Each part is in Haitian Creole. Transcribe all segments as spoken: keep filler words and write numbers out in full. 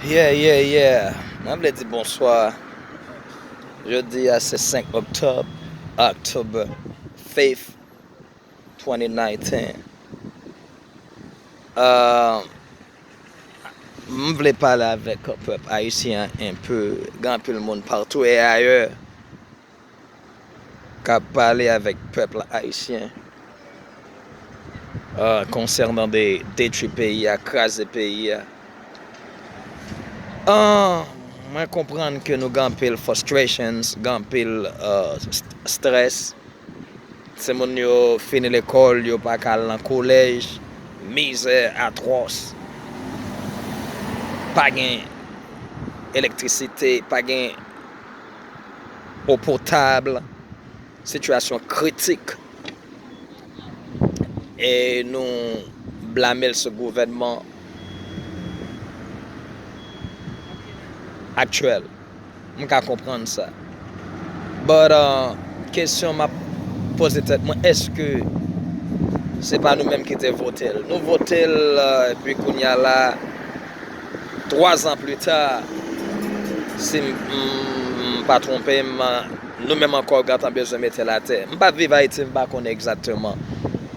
Yeah, yeah, yeah. Mwen vle di bonswa. Jodi a se senk oktòb, October fifth, twenty nineteen. Uh, m vle pale avèk pèp ayisyen an enpe. Gen anpil moun patou e ayè k ap pale avèk pèp ayisyen, uh, konsènan de detwi peyi a, kraze peyi a. Uh, mwen konprann ke nou gen anpil frustrations, gen anpil, uh, st- stress. Timoun yo fini lekòl, yo pa ka al nan kolèj, mizè atwòs. Pa gen elektrisite, pa gen eau potable, sitiyasyon kritik. E nou blame l sou gouvènman aktyèl. M ka konprann sa. But, uh, kesyon m ap poze tèt mwen, èske se pa nou menm ki te vote l? Nou vote l, uh, epi kounye a la, twa zan pli ta, si m, m, m pa twonpe m, nou menm ankò gentan bezwen mete l atè. M pa viv Ayiti, m pa konnen egzakteman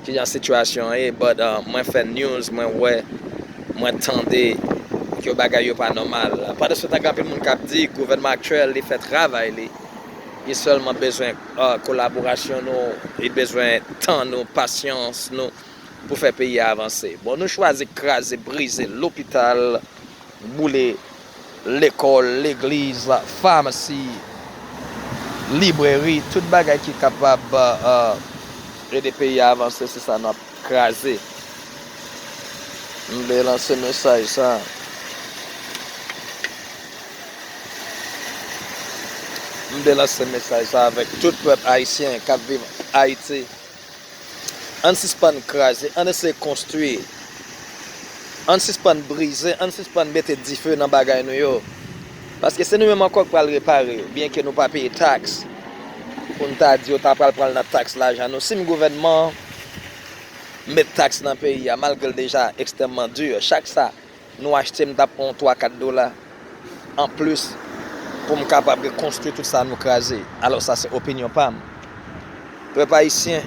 kijan sitiyasyon an ye, but, uh, mwen fè news, mwen wè, mwen tande ke bagay yo pa nòmal. Pandansetan, gen anpil moun k ap di gouvènman aktyèl, li fè travay li. Li sèlman bezwen, uh, kolaborasyon nou, li bezwen tan nou, pasyans nou pou fè peyi a avanse. Bon, nou chwazi kraze, brize lopital, boule lekòl, legliz, famasi, libreri, tout bagay ki kapab, uh, ede peyi a avanse, se sa n ap kraze. M vle lanse mesaj sa. M vle lanse mesaj sa avèk tout pèp ayisyen k ap viv Ayiti. Ann sispann kraze, ann eseye konstwi. Ann sispann brize, ann sispann mete dife nan bagay nou yo. Paske se nou menm ankò k pral repare yo, byenke nou pa peye taks. Pou n ta di yo ta pral pran l nan taks lajan nou. Si m gouvènman an, m met taks nan peyi a, malgre l deja ekstrèmman di, chak sa nou achte, m t ap pran yon twa kat dola anplis pou m kapab rekonstwi tout sa nou kraze. Alò, sa se opinyon pa m. Pèp ayisyen,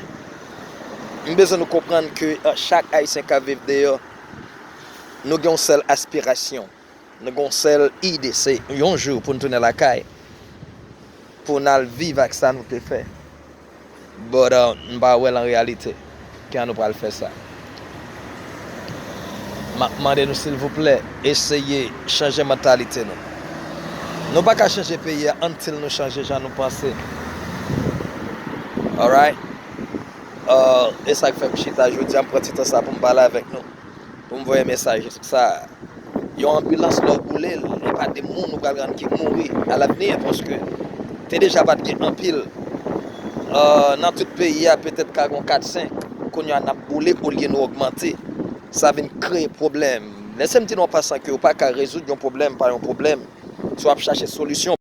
m bezwen nou konprann ke, uh, chak Ayisyen k ap viv deyò, nou gen yon sèl aspirasyon, nou gen yon sèl ide, se yon jou pou n tounen lakay, pou n al viv ak sa nou te fè. But, uh, m pa wè l an reyalite. Kijan nou pral fè sa? M ap mande nou, silvouplè, eseye chanje mantalite nou. Nou pa ka chanje peyi a until nou chanje jan nou panse. Alright? Uh, e sa k fè m chita jodi a, m pran ti tan sa pou m pale avèk nou, pou m voye mesaj sa. Yon anbilans lè w boule l, e pa de moun ou pral rann ki mouri alavni, paske te deja pa t gen anpil, euh, nan tout peyi a, petèt ka gen kat senk. Kounye a n ap boule olye nou ogmante. Sa vin kreye pwoblèm. Lese m di nou an pasan ke ou pa ka rezoud yon pwoblèm pa yon pwoblèm. Si w ap chache solisyon,